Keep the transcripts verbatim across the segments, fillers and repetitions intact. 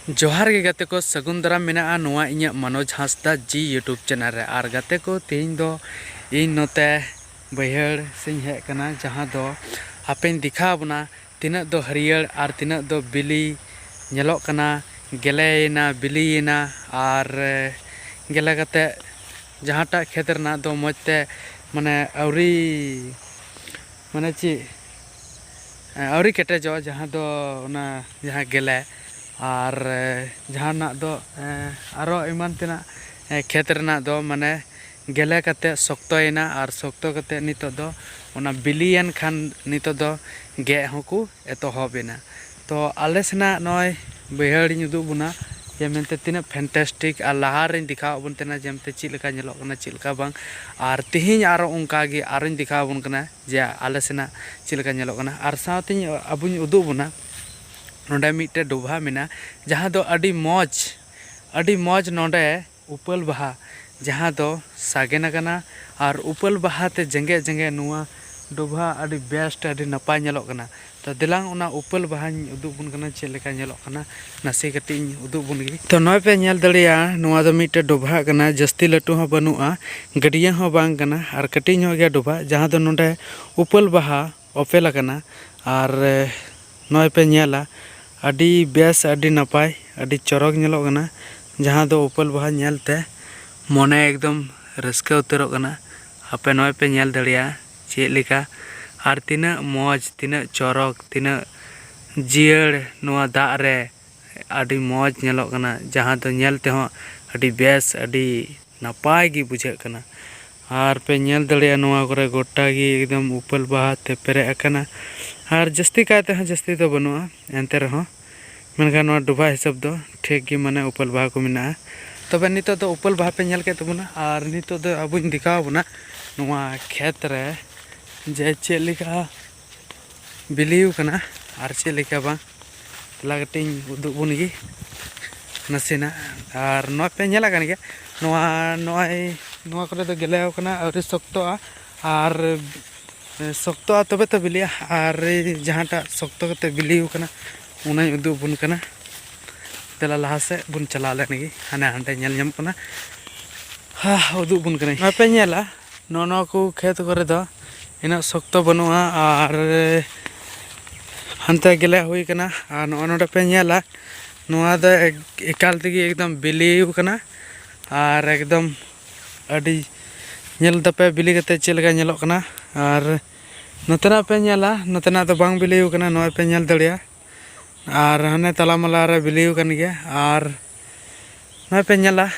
ᱡᱚᱦᱟᱨ ᱜᱮ ᱜᱟᱛᱮ ᱠᱚ, ᱥᱟᱹᱜᱩᱱ ᱫᱟᱨᱟᱢ ᱢᱮᱱᱟᱜᱼᱟ ᱱᱚᱣᱟ ᱤᱧᱟᱹᱜ ᱢᱟᱱᱳᱡᱽ ᱦᱟᱸᱥᱫᱟ ᱡᱤ YouTube ᱪᱮᱱᱮᱞ ᱨᱮ᱾ ᱟᱨ ᱜᱟᱛᱮ ᱠᱚ, ᱛᱮᱦᱮᱧ ᱫᱚ ᱤᱧ ᱱᱚᱛᱮ ᱵᱟᱹᱭᱦᱟᱹᱲ ᱥᱮᱧ ᱦᱮᱡ ᱟᱠᱟᱱᱟ, ᱡᱟᱦᱟᱸ ᱫᱚ ᱦᱟᱯᱮᱧ ᱫᱮᱠᱷᱟᱣ ᱟᱵᱚᱱᱟ ᱛᱤᱱᱟᱹᱜ ᱫᱚ ᱦᱟᱹᱨᱭᱟᱹᱲ ᱟᱨ ᱛᱤᱱᱟᱹᱜ ᱫᱚ ᱵᱤᱞᱤ ᱧᱮᱞᱚᱜ ᱠᱟᱱᱟ, ᱜᱮᱞᱮᱭᱮᱱᱟ, ᱵᱤᱞᱤᱭᱮᱱᱟ᱾ ᱟᱨ ᱜᱮᱞᱮ ᱠᱟᱛᱮ ᱡᱟᱦᱟᱸᱴᱟᱜ ᱠᱷᱮᱛ ᱨᱮᱱᱟᱜ ᱫᱚ ᱢᱚᱡᱽ ᱛᱮ ᱢᱟᱱᱮ ᱟᱹᱣᱨᱤ, ᱢᱟᱱᱮ ᱪᱮᱫ, ᱟᱹᱣᱨᱤ ᱠᱮᱴᱮᱡᱚᱜᱼᱟ, ᱡᱟᱦᱟᱸ ᱫᱚ ᱚᱱᱟ ᱡᱟᱦᱟᱸ ᱜᱮᱞᱮ, ᱟᱨ ᱡᱟᱦᱟᱸ ᱨᱮᱱᱟᱜ ᱫᱚ ᱟᱨᱚ ᱮᱢᱟᱱ ᱛᱮᱱᱟᱜ ᱠᱷᱮᱛ ᱨᱮᱱᱟᱜ ᱫᱚ ᱢᱟᱱᱮ ᱜᱮᱞᱮ ᱠᱟᱛᱮ ᱥᱚᱠᱛᱚᱭᱮᱱᱟ᱾ ᱟᱨ ᱥᱚᱠᱛᱚ ᱠᱟᱛᱮ ᱱᱤᱛᱚᱜ ᱫᱚ ᱚᱱᱟ ᱵᱤᱞᱤᱭᱮᱱ ᱠᱷᱟᱱ ᱱᱤᱛᱚᱜ ᱫᱚ ᱜᱮᱫ ᱦᱚᱸᱠᱚ ᱮᱛᱚᱦᱚᱵ ᱮᱱᱟ᱾ ᱛᱚ ᱟᱞᱮ ᱥᱮᱱᱟᱜ ᱱᱚᱜᱼᱚᱭ ᱵᱟᱹᱭᱦᱟᱹᱲᱤᱧ ᱩᱫᱩᱜ ᱵᱚᱱᱟ ᱡᱮ ᱢᱮᱱᱛᱮ ᱛᱤᱱᱟᱹᱜ fantastic, ᱟᱨ ᱞᱟᱦᱟ ᱨᱮᱧ ᱫᱮᱠᱷᱟᱣ ᱟᱵᱚᱱ ᱛᱟᱦᱮᱱᱟ ᱡᱮ ᱢᱮᱱᱛᱮ ᱪᱮᱫ ᱞᱮᱠᱟ ᱧᱮᱞᱚᱜ ᱠᱟᱱᱟ, ᱪᱮᱫ ᱞᱮᱠᱟ ᱵᱟᱝ᱾ ᱟᱨ ᱛᱮᱦᱮᱧ ᱟᱨᱚ ᱚᱱᱠᱟ ᱜᱮ ᱟᱨᱚᱧ ᱫᱮᱠᱷᱟᱣ ᱟᱵᱚᱱ ᱠᱟᱱᱟ ᱡᱮ ᱟᱞᱮ ᱥᱮᱱᱟᱜ ᱪᱮᱫ ᱞᱮᱠᱟ ᱧᱮᱞᱚᱜ ᱠᱟᱱᱟ᱾ ᱟᱨ ᱥᱟᱶᱛᱮᱧ ᱟᱵᱚᱧ ᱩᱫᱩᱜ ᱵᱚᱱᱟ, ᱱᱚᱰᱮ ᱢᱤᱫᱴᱮᱡ ᱰᱚᱵᱷᱟᱜ ᱢᱮᱱᱟᱜᱼᱟ, ᱡᱟᱦᱟᱸ ᱫᱚ ᱟᱹᱰᱤ ᱢᱚᱡᱽ, ᱟᱹᱰᱤ ᱢᱚᱡᱽ ᱱᱚᱰᱮ ᱩᱯᱟᱹᱞ ᱵᱟᱦᱟ, ᱡᱟᱦᱟᱸ ᱫᱚ ᱥᱟᱜᱮᱱ ᱟᱠᱟᱱᱟ᱾ ᱟᱨ ᱩᱯᱟᱹᱞ ᱵᱟᱦᱟ ᱛᱮ ᱡᱮᱜᱮᱫ ᱡᱮᱜᱮᱫ ᱱᱚᱣᱟ ᱰᱚᱵᱷᱟᱜ ᱟᱹᱰᱤ best, ᱟᱹᱰᱤ ᱱᱟᱯᱟᱭ ᱧᱮᱞᱚᱜ ᱠᱟᱱᱟ᱾ ᱛᱚ ᱫᱮᱞᱟᱝ ᱚᱱᱟ ᱩᱯᱟᱹᱞ ᱵᱟᱦᱟᱧ ᱩᱫᱩᱜ ᱵᱚᱱ ᱠᱟᱱᱟ ᱪᱮᱫ ᱞᱮᱠᱟ ᱧᱮᱞᱚᱜ ᱠᱟᱱᱟ, ᱱᱟᱥᱮ ᱠᱟᱹᱴᱤᱡ ᱤᱧ ᱩᱫᱩᱜ ᱵᱚᱱ ᱜᱮ᱾ ᱛᱚ ᱱᱚᱜᱼᱚᱭ ᱯᱮ ᱧᱮᱞ ᱫᱟᱲᱮᱭᱟᱜᱼᱟ, ᱱᱚᱣᱟ ᱫᱚ ᱢᱤᱫᱴᱮᱡ ᱰᱚᱵᱷᱟᱜ ᱠᱟᱱᱟ, ᱡᱟᱹᱥᱛᱤ ᱞᱟᱹᱴᱩ ᱦᱚᱸ ᱵᱟᱹᱱᱩᱜᱼᱟ, ᱜᱟᱹᱰᱭᱟᱹ ᱦᱚᱸ ᱵᱟᱝ ᱠᱟᱱᱟ, ᱟᱨ ᱠᱟᱹᱴᱤᱡ ᱧᱚᱜ ᱜᱮᱭᱟ ᱰᱚᱵᱷᱟᱜ, ᱡᱟᱦᱟᱸ ᱫᱚ ᱱᱚᱰᱮ ᱩᱯᱟᱹᱞ ᱵᱟᱦᱟ ᱚᱯᱮᱞ ᱟᱠᱟᱱᱟ᱾ ᱟᱨ ᱱᱚᱜᱼᱚᱭ ᱯᱮ ᱧᱮᱞᱟ, ᱟᱹᱰᱤ ᱵᱮᱥ, ᱟᱹᱰᱤ ᱱᱟᱯᱟᱭ, ᱟᱹᱰᱤ ᱪᱚᱨᱚᱠ ᱧᱮᱞᱚᱜ ᱠᱟᱱᱟ, ᱡᱟᱦᱟᱸ ᱫᱚ ᱩᱯᱟᱹᱞ ᱵᱟᱦᱟ ᱧᱮᱞᱛᱮ ᱢᱚᱱᱮ ᱮᱠᱫᱚᱢ ᱨᱟᱹᱥᱠᱟᱹ ᱩᱛᱟᱹᱨᱚᱜ ᱠᱟᱱᱟ᱾ ᱟᱯᱮ ᱱᱚᱜᱼᱚᱭ ᱯᱮ ᱧᱮᱞ ᱫᱟᱲᱮᱭᱟᱜᱼᱟ ᱪᱮᱫ ᱞᱮᱠᱟ, ᱟᱨ ᱛᱤᱱᱟᱹᱜ ᱢᱚᱡᱽ, ᱛᱤᱱᱟᱹᱜ ᱪᱚᱨᱚᱠ, ᱛᱤᱱᱟᱹᱜ ᱡᱤᱭᱟᱹᱲ ᱱᱚᱣᱟ ᱫᱟᱜ ᱨᱮ ᱟᱹᱰᱤ ᱢᱚᱡᱽ ᱧᱮᱞᱚᱜ ᱠᱟᱱᱟ, ᱡᱟᱦᱟᱸ ᱫᱚ ᱧᱮᱞ ᱛᱮᱦᱚᱸ ᱟᱹᱰᱤ ᱵᱮᱥ, ᱟᱹᱰᱤ ᱱᱟᱯᱟᱭ ᱜᱮ ᱵᱩᱡᱷᱟᱹᱜ ᱠᱟᱱᱟ᱾ ᱟᱨ ᱯᱮ ᱧᱮᱞ ᱫᱟᱲᱮᱭᱟᱜᱼᱟ, ᱱᱚᱣᱟ ᱠᱚᱨᱮ ᱜᱚᱴᱟ ᱜᱮ ᱮᱠᱫᱚᱢ ᱩᱯᱟᱹᱞ ᱵᱟᱦᱟ ᱛᱮ ᱯᱮᱨᱮᱡ ᱟᱠᱟᱱᱟ᱾ ᱟᱨ ᱡᱟᱹᱥᱛᱤ ᱠᱟᱭ ᱛᱮᱦᱚᱸ ᱡᱟᱹᱥᱛᱤ ᱫᱚ ᱵᱟᱹᱱᱩᱜᱼᱟ, ᱮᱱᱛᱮ ᱨᱮᱦᱚᱸ ᱢᱮᱱᱠᱷᱟᱱ ᱱᱚᱣᱟ ᱰᱚᱵᱷᱟᱜ ᱦᱤᱥᱟᱹᱵ ᱫᱚ ᱴᱷᱤᱠ ᱜᱮ, ᱢᱟᱱᱮ ᱩᱯᱟᱹᱞ ᱵᱟᱦᱟ ᱠᱚ ᱢᱮᱱᱟᱜᱼᱟ᱾ ᱛᱚᱵᱮ ᱱᱤᱛᱚᱜ ᱫᱚ ᱩᱯᱟᱹᱞ ᱵᱟᱦᱟ ᱯᱮ ᱧᱮᱞ ᱠᱮᱫ ᱛᱟᱵᱚᱱᱟ, ᱟᱨ ᱱᱤᱛᱚᱜ ᱫᱚ ᱟᱵᱚᱧ ᱫᱮᱠᱷᱟᱣ ᱟᱵᱚᱱᱟ ᱱᱚᱣᱟ ᱠᱷᱮᱛ ᱨᱮ ᱡᱮ ᱪᱮᱫ ᱞᱮᱠᱟ ᱵᱤᱞᱤᱭ ᱠᱟᱱᱟ ᱟᱨ ᱪᱮᱫ ᱞᱮᱠᱟ ᱵᱟᱝ᱾ ᱫᱮᱞᱟ ᱠᱟᱹᱴᱤᱡ ᱤᱧ ᱩᱫᱩᱜ ᱵᱚᱱ ᱜᱮ ᱱᱟᱥᱮᱱᱟᱜ᱾ ᱟᱨ ᱱᱚᱣᱟ ᱯᱮ ᱧᱮᱞ ᱟᱠᱟᱱ ᱜᱮᱭᱟ, ᱱᱚᱣᱟ ᱱᱚᱜᱼᱚᱭ ᱱᱚᱣᱟ ᱠᱚᱨᱮ ᱫᱚ ᱜᱮᱞᱮᱣ ᱠᱟᱱᱟ, ᱟᱹᱣᱨᱤ ᱥᱚᱠᱛᱚᱜᱼᱟ᱾ ᱟᱨ ᱥᱚᱠᱛᱚᱜᱼᱟ ᱛᱚᱵᱮ ᱛᱚ ᱵᱤᱞᱤᱜᱼᱟ᱾ ᱟᱨ ᱡᱟᱦᱟᱸᱴᱟᱜ ᱥᱚᱠᱛᱚ ᱠᱟᱛᱮ ᱵᱤᱞᱤᱭ ᱠᱟᱱᱟ, ᱚᱱᱟᱧ ᱩᱫᱩᱜ ᱟᱵᱚᱱ ᱠᱟᱱᱟ᱾ ᱫᱮᱞᱟ ᱞᱟᱦᱟ ᱥᱮᱫ ᱵᱚᱱ ᱪᱟᱞᱟᱣ ᱞᱮᱱ ᱜᱮ᱾ ᱦᱟᱱᱮ ᱦᱟᱸᱰᱮ ᱧᱮᱞ ᱧᱟᱢᱚᱜ ᱠᱟᱱᱟ, ᱦᱟ, ᱩᱫᱩᱜ ᱵᱚᱱ ᱠᱟᱹᱱᱟᱹᱧ᱾ ᱱᱚᱣᱟ ᱯᱮ ᱧᱮᱞᱟ, ᱱᱚᱜᱼᱚ ᱱᱚᱣᱟ ᱠᱚ ᱠᱷᱮᱛ ᱠᱚᱨᱮ ᱫᱚ ᱤᱱᱟᱹᱜ ᱥᱚᱠᱛᱚ ᱵᱟᱹᱱᱩᱜᱼᱟ, ᱟᱨ ᱦᱟᱱᱛᱮ ᱜᱮᱞᱮ ᱦᱩᱭ ᱠᱟᱱᱟ᱾ ᱟᱨ ᱱᱚᱜᱼᱚ ᱱᱚᱰᱮ ᱯᱮ ᱧᱮᱞᱟ, ᱱᱚᱣᱟ ᱫᱚ ᱮᱠ-, ᱮᱠᱟᱞ ᱛᱮᱜᱮ ᱮᱠᱫᱚᱢ ᱵᱤᱞᱤ ᱠᱟᱱᱟ, ᱟᱨ ᱮᱠᱫᱚᱢ ᱟᱹᱰᱤ ᱧᱮᱞ ᱫᱟᱯᱮ ᱵᱤᱞᱤ ᱠᱟᱛᱮ ᱪᱮᱫ ᱞᱮᱠᱟ ᱧᱮᱞᱚᱜ ᱠᱟᱱᱟ᱾ ᱟᱨ ᱱᱚᱛᱮᱱᱟᱜ ᱯᱮ ᱧᱮᱞᱟ, ᱱᱚᱛᱮᱱᱟᱜ ᱫᱚ ᱵᱟᱝ ᱵᱤᱞᱤ ᱠᱟᱱᱟ, ᱱᱚᱜᱼᱚᱭ ᱯᱮ ᱧᱮᱞ ᱫᱟᱲᱮᱭᱟᱜᱼᱟ᱾ ᱟᱨ ᱦᱟᱱᱮ ᱛᱟᱞᱟ ᱢᱟᱞᱟ ᱨᱮ ᱵᱤᱞᱤ ᱟᱠᱟᱱ ᱜᱮᱭᱟ᱾ ᱟᱨ ᱱᱚᱜᱼᱚᱭ ᱯᱮ ᱧᱮᱞᱟ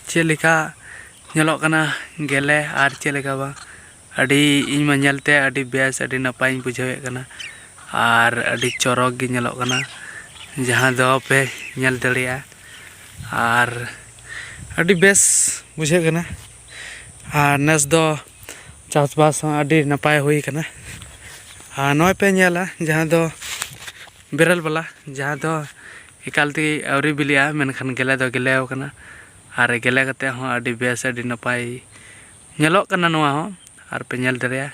ᱪᱮᱫ ᱞᱮᱠᱟ ᱧᱮᱞᱚᱜ ᱠᱟᱱᱟ ᱜᱮᱞᱮ ᱟᱨ ᱪᱮᱫ ᱞᱮᱠᱟ ᱵᱟᱝ᱾ ᱟᱹᱰᱤ, ᱤᱧ ᱢᱟ ᱧᱮᱞᱛᱮ ᱟᱹᱰᱤ ᱵᱮᱥ, ᱟᱹᱰᱤ ᱱᱟᱯᱟᱭᱤᱧ ᱵᱩᱡᱷᱟᱹᱣᱮᱫ ᱠᱟᱱᱟ᱾ ᱟᱨ ᱟᱹᱰᱤ ᱪᱚᱨᱚᱠ ᱜᱮ ᱧᱮᱞᱚᱜ ᱠᱟᱱᱟ, ᱡᱟᱦᱟᱸ ᱫᱚ ᱯᱮ ᱧᱮᱞ ᱫᱟᱲᱮᱭᱟᱜᱼᱟ᱾ ᱟᱨ ᱟᱹᱰᱤ ᱵᱮᱥ ᱵᱩᱡᱷᱟᱹᱜ ᱠᱟᱱᱟ᱾ ᱟᱨ ᱱᱮᱥ ᱫᱚ ᱪᱟᱥᱵᱟᱥ ᱦᱚᱸ ᱟᱹᱰᱤ ᱱᱟᱯᱟᱭ ᱦᱩᱭ ᱠᱟᱱᱟ᱾ ᱟᱨ ᱱᱚᱜᱼᱚᱭ ᱯᱮ ᱧᱮᱞᱟ, ᱡᱟᱦᱟᱸ ᱫᱚ ᱵᱮᱨᱮᱞ ᱵᱟᱞᱟ, ᱡᱟᱦᱟᱸ ᱫᱚ ᱮᱠᱟᱞ ᱛᱮᱜᱮ ᱟᱹᱣᱨᱤ ᱵᱤᱞᱤᱜᱼᱟ, ᱢᱮᱱᱠᱷᱟᱱ ᱜᱮᱞᱮ ᱫᱚ ᱜᱮᱞᱮ ᱟᱠᱟᱱᱟ᱾ ᱟᱨ ᱜᱮᱞᱮ ᱠᱟᱛᱮ ᱦᱚᱸ ᱟᱹᱰᱤ ᱵᱮᱥ, ᱟᱹᱰᱤ ᱱᱟᱯᱟᱭ ᱧᱮᱞᱚᱜ ᱠᱟᱱᱟ ᱱᱚᱣᱟ ᱦᱚᱸ᱾ ᱟᱨ ᱯᱮ ᱧᱮᱞ ᱫᱟᱲᱮᱭᱟᱜᱼᱟ,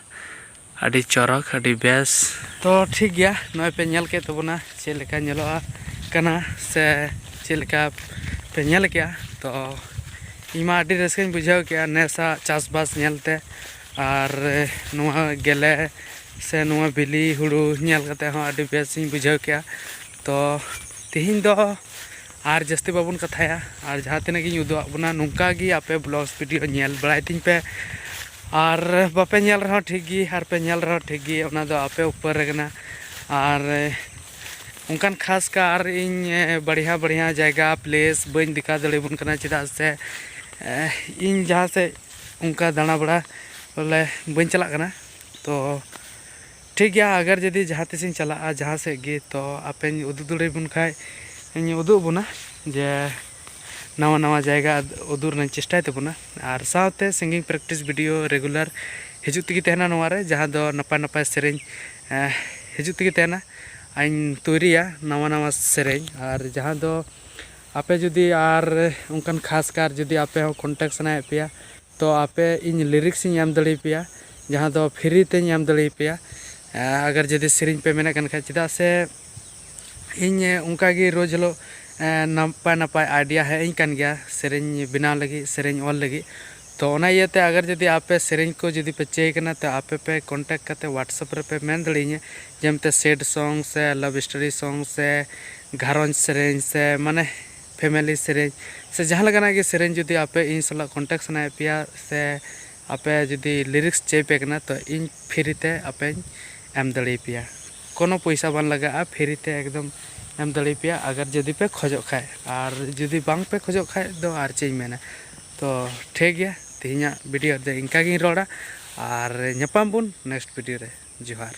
ᱟᱹᱰᱤ ᱪᱚᱨᱚᱠ, ᱟᱹᱰᱤ ᱵᱮᱥ᱾ ᱛᱚ ᱴᱷᱤᱠ ᱜᱮᱭᱟ, ᱱᱚᱜᱼᱚᱭ ᱯᱮ ᱧᱮᱞ ᱠᱮᱫ ᱛᱟᱵᱚᱱᱟ ᱪᱮᱫ ᱞᱮᱠᱟ ᱧᱮᱞᱚᱜᱼᱟ ᱠᱟᱱᱟ, ᱥᱮ ᱪᱮᱫ ᱞᱮᱠᱟ ᱯᱮ ᱧᱮᱞ ᱠᱮᱜᱼᱟ᱾ ᱛᱚ ᱤᱧ ᱢᱟ ᱟᱹᱰᱤ ᱨᱟᱹᱥᱠᱟᱹᱧ ᱵᱩᱡᱷᱟᱹᱣ ᱠᱮᱜᱼᱟ ᱱᱮᱥᱟᱜ ᱪᱟᱥᱵᱟᱥ ᱧᱮᱞᱛᱮ, ᱟᱨ ᱱᱚᱣᱟ ᱜᱮᱞᱮ ᱥᱮ ᱱᱚᱣᱟ ᱵᱤᱞᱤ ᱦᱩᱲᱩ ᱧᱮᱞ ᱠᱟᱛᱮ ᱦᱚᱸ ᱟᱹᱰᱤ ᱵᱮᱥ ᱤᱧ ᱵᱩᱡᱷᱟᱹᱣ ᱠᱮᱜᱼᱟ᱾ ᱛᱚ ᱛᱮᱦᱮᱧ ᱫᱚ ᱟᱨ ᱡᱟᱹᱥᱛᱤ ᱵᱟᱵᱚᱱ ᱠᱟᱛᱷᱟᱭᱟ, ᱟᱨ ᱡᱟᱦᱟᱸ ᱛᱤᱱᱟᱹᱜ ᱜᱤᱧ ᱩᱫᱩᱜ ᱟᱜ ᱵᱚᱱᱟ, ᱱᱚᱝᱠᱟ ᱜᱮ ᱟᱯᱮ vlogs video ᱧᱮᱞ ᱵᱟᱲᱟᱭ ᱛᱤᱧ ᱯᱮ᱾ ᱟᱨ ᱵᱟᱯᱮ ᱧᱮᱞ ᱨᱮᱦᱚᱸ ᱴᱷᱤᱠ ᱜᱮ, ᱟᱨ ᱯᱮ ᱧᱮᱞ ᱨᱮᱦᱚᱸ ᱴᱷᱤᱠ ᱜᱮ, ᱚᱱᱟ ᱫᱚ ᱟᱯᱮ ᱩᱯᱚᱨ ᱨᱮ ᱠᱟᱱᱟ᱾ ᱟᱨ ᱚᱱᱠᱟᱱ ᱠᱷᱟᱥ ᱠᱟᱨ ᱤᱧ, ᱮ, ᱵᱟᱲᱤᱭᱟ ᱵᱟᱲᱤᱭᱟ ᱡᱟᱭᱜᱟ, place ᱵᱟᱹᱧ ᱫᱮᱠᱷᱟᱣ ᱫᱟᱲᱮᱭᱟᱵᱚᱱ ᱠᱟᱱᱟ, ᱪᱮᱫᱟᱜ ᱥᱮ, ᱮ, ᱤᱧ ᱡᱟᱦᱟᱸ ᱥᱮᱫ ᱚᱱᱠᱟ ᱫᱟᱬᱟ ᱵᱟᱲᱟ ᱵᱚᱞᱮ ᱵᱟᱹᱧ ᱪᱟᱞᱟᱜ ᱠᱟᱱᱟ᱾ ᱛᱚ ᱴᱷᱤᱠ ᱜᱮᱭᱟ, ᱟᱜᱟᱨ ᱡᱩᱫᱤ ᱡᱟᱦᱟᱸ ᱛᱤᱥ ᱤᱧ ᱪᱟᱞᱟᱜᱼᱟ ᱡᱟᱦᱟᱸ ᱥᱮᱫ ᱜᱮ, ᱛᱚ ᱟᱯᱮᱧ ᱩᱫᱩᱜ ᱫᱟᱲᱮᱭᱟᱵᱚᱱ ᱠᱷᱟᱡ ᱤᱧ ᱩᱫᱩᱜ ᱟᱵᱚᱱᱟ, ᱡᱮ ᱱᱟᱣᱟ ᱱᱟᱣᱟ ᱡᱟᱭᱜᱟ ᱩᱫᱩᱜ ᱨᱮᱱᱟᱜ ᱪᱮᱥᱴᱟᱭ ᱛᱟᱵᱚᱱᱟ᱾ ᱟᱨ ᱥᱟᱶᱛᱮ singing practice video regular ᱦᱤᱡᱩᱜ ᱛᱮᱜᱮ ᱛᱟᱦᱮᱱᱟ ᱱᱚᱣᱟ ᱨᱮ, ᱡᱟᱦᱟᱸ ᱫᱚ ᱱᱟᱯᱟᱭ ᱱᱟᱯᱟᱭ ᱥᱮᱨᱮᱧ, ᱮ, ᱦᱤᱡᱩᱜ ᱛᱮᱜᱮ ᱛᱟᱦᱮᱱᱟ᱾ ᱟᱨᱤᱧ ᱛᱳᱭᱨᱤᱭᱟ ᱱᱟᱣᱟ ᱱᱟᱣᱟ ᱥᱮᱨᱮᱧ, ᱟᱨ ᱡᱟᱦᱟᱸ ᱫᱚ ᱟᱯᱮ ᱡᱩᱫᱤ ᱟᱨ ᱚᱱᱠᱟᱱ ᱠᱷᱟᱥ ᱠᱟᱨ ᱡᱩᱫᱤ ᱟᱯᱮ ᱦᱚᱸ contact ᱥᱟᱱᱟᱭᱮᱫ ᱯᱮᱭᱟ, ᱛᱚ ᱟᱯᱮ ᱤᱧ lyrics ᱤᱧ ᱮᱢ ᱫᱟᱲᱮᱭᱟᱯᱮᱭᱟ, ᱡᱟᱦᱟᱸ ᱫᱚ free ᱛᱮᱧ ᱮᱢ ᱫᱟᱲᱮᱭᱟᱯᱮᱭᱟ᱾ ᱮ, ᱟᱜᱟᱨ ᱡᱩᱫᱤ ᱥᱮᱨᱮᱧ ᱯᱮ ᱢᱮᱱᱮᱫ ᱠᱟᱱ ᱠᱷᱟᱡ, ᱪᱮᱫᱟᱜ ᱥᱮ ᱤᱧ, ᱮ, ᱚᱱᱠᱟ ᱜᱮ ᱨᱳᱡᱽ ᱦᱤᱞᱳᱜ ᱱᱟᱯᱟᱭ ᱱᱟᱯᱟᱭ ᱟᱭᱰᱤᱭᱟ ᱦᱮᱡ ᱟᱹᱧ ᱠᱟᱱ ᱜᱮᱭᱟ ᱥᱮᱨᱮᱧ ᱵᱮᱱᱟᱣ ᱞᱟᱹᱜᱤᱫ, ᱥᱮᱨᱮᱧ ᱚᱞ ᱞᱟᱹᱜᱤᱫ᱾ ᱛᱚ ᱚᱱᱟ ᱤᱭᱟᱹᱛᱮ ᱟᱜᱟᱨ ᱡᱩᱫᱤ ᱟᱯᱮ ᱥᱮᱨᱮᱧ ᱠᱚ ᱡᱩᱫᱤ ᱯᱮ ᱪᱟᱹᱭ ᱠᱟᱱᱟ, ᱛᱚ ᱟᱯᱮ ᱯᱮ ᱠᱚᱱᱴᱟᱠᱴ ᱠᱟᱛᱮ ᱣᱟᱴᱥᱮᱯ ᱨᱮᱯᱮ ᱢᱮᱱ ᱫᱟᱲᱮᱭᱟᱹᱧᱟ, ᱡᱮᱢᱛᱮ ᱥᱮᱰ ᱥᱚᱝ ᱥᱮ ᱞᱟᱵᱷ ᱥᱴᱳᱨᱤ ᱥᱚᱝ ᱥᱮ ᱜᱷᱟᱨᱚᱸᱡᱽ ᱥᱮᱨᱮᱧ ᱥᱮ ᱢᱟᱱᱮ ᱯᱷᱮᱢᱮᱞᱤ ᱥᱮᱨᱮᱧ ᱥᱮ ᱡᱟᱦᱟᱸ ᱞᱮᱠᱟᱱᱟᱜ ᱜᱮ ᱥᱮᱨᱮᱧ ᱡᱩᱫᱤ ᱟᱯᱮ ᱤᱧ ᱥᱟᱞᱟᱜ ᱠᱚᱱᱴᱟᱠᱴ ᱥᱟᱱᱟᱭᱮᱫ ᱯᱮᱭᱟ ᱥᱮ ᱟᱯᱮ ᱡᱩᱫᱤ ᱞᱤᱨᱤᱠᱥ ᱪᱟᱹᱭ ᱯᱮ ᱠᱟᱱᱟ, ᱛᱚ ᱤᱧ ᱯᱷᱨᱤ ᱛᱮ ᱟᱯᱮᱧ ᱮᱢ ᱫᱟᱲᱮᱭᱟᱯᱮᱭᱟ᱾ ᱠᱳᱱᱳ ᱯᱚᱭᱥᱟ ᱵᱟᱝ ᱞᱟᱜᱟᱜᱼᱟ, ᱯᱷᱨᱤ ᱛᱮ ᱮᱠᱫᱚᱢ ᱮᱢ ᱫᱟᱲᱮᱭᱟᱯᱮᱭᱟ ᱟᱜᱟᱨ ᱡᱩᱫᱤ ᱯᱮ ᱠᱷᱚᱡᱚᱜ ᱠᱷᱟᱡ᱾ ᱟᱨ ᱡᱩᱫᱤ ᱵᱟᱝ ᱯᱮ ᱠᱷᱚᱡᱚᱜ ᱠᱷᱟᱡ ᱫᱚ ᱟᱨ ᱪᱮᱫ ᱤᱧ ᱢᱮᱱᱟ᱾ ᱛᱚ ᱴᱷᱤᱠ ᱜᱮᱭᱟ, ᱛᱮᱦᱮᱧᱟᱜ ᱵᱷᱤᱰᱤᱭᱳ ᱨᱮᱫᱚ ᱤᱱᱠᱟ ᱜᱤᱧ ᱨᱚᱲᱟ, ᱟᱨ ᱧᱟᱯᱟᱢ ᱵᱚᱱ ᱱᱮᱠᱥᱴ ᱵᱷᱤᱰᱤᱭᱳ ᱨᱮ᱾ ᱡᱚᱦᱟᱨ᱾